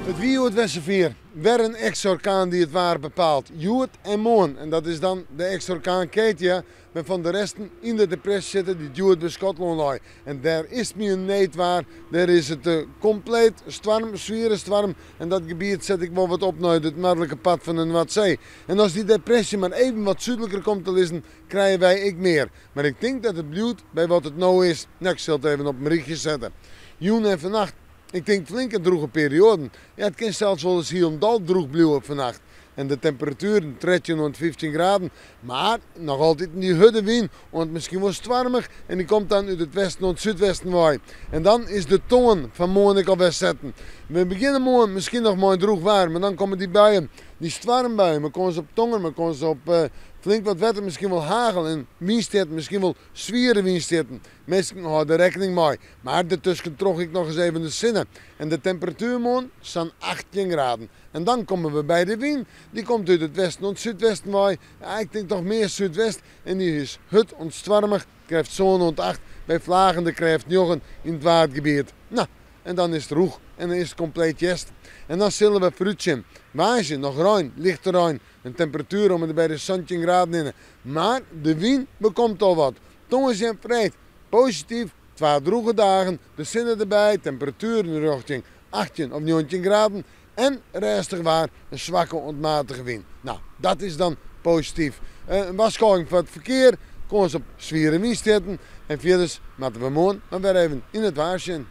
It wie hjoed wer safier. Wer in eks-orkaan dy't it waar bepaalt. Hjoed en moarn. En dat is dan de eks-orkaan Katia, wêrfan de resten yn de depresje sitte dy't hjoed by Skotlân lei. En dêr is my in needwaar. Dêr is it kompleet stoarm, swiere stoarm. En dat gebiet set ek wol wat op nei it noardlike part fan de Noardsee. En as dy depresje mar even wat súdliker komt te lizzen, krije wy ek mear. Mar ik tink dat it bliuwt by wat it no is. No, ik sil it even op in rychje sette. Jûn en fannacht, ik tink flinke drûge perioaden. Ja, it kin sels wolris hielendal drûch bliuwe fannacht. En de temperatueren 13 oant 15 graden. Mar noch altyd dy hurde wyn, oant miskien wol stoarmich. En dy komt dan út it westen oant súdwesten wei. En dan is de toan fan moarn ek alwer setten. We begjinne moarn miskien noch mei drûch waar, mar dan komme dy buien, dy stoarmbuien, mei kâns op tonger, mei kâns op flink wat wetter, miskien wol hagel en wynstjitten, miskien wol swiere wynstjitten. Minsken hâlde der rekkening mei. Mar dertuskentroch ek noch ris even de sinne. En de temperatuer moarn sa'n 18 graden. En dan komme we by de wyn. Dy komt út it westen oant súdwesten wei. Ja, ik tink toch mear súdwest. En dy is hurd oant stoarmich, krêft sân oant acht, by flagen de krêft njoggen yn it Waadgebiet. No, en dan is it rûch en dan is it kompleet hjerst. En dan sille we foarútsjen. Woansdei noch rein, lichte rein. In temperatuer om en by de 17 graden hinne. Mar de wyn bekomt al wat. Tongersdei en freed posityf, twa drûge dagen, de sinne derby, temperatueren rjochting 18 of 19 graden en rêstich waar, in swakke oant matige wyn. No, dat is dan posityf. In warskôging foar it ferkear, kâns op swiere wynstjitten en fierders moatte we moarn mar wer even yn it waar sjen.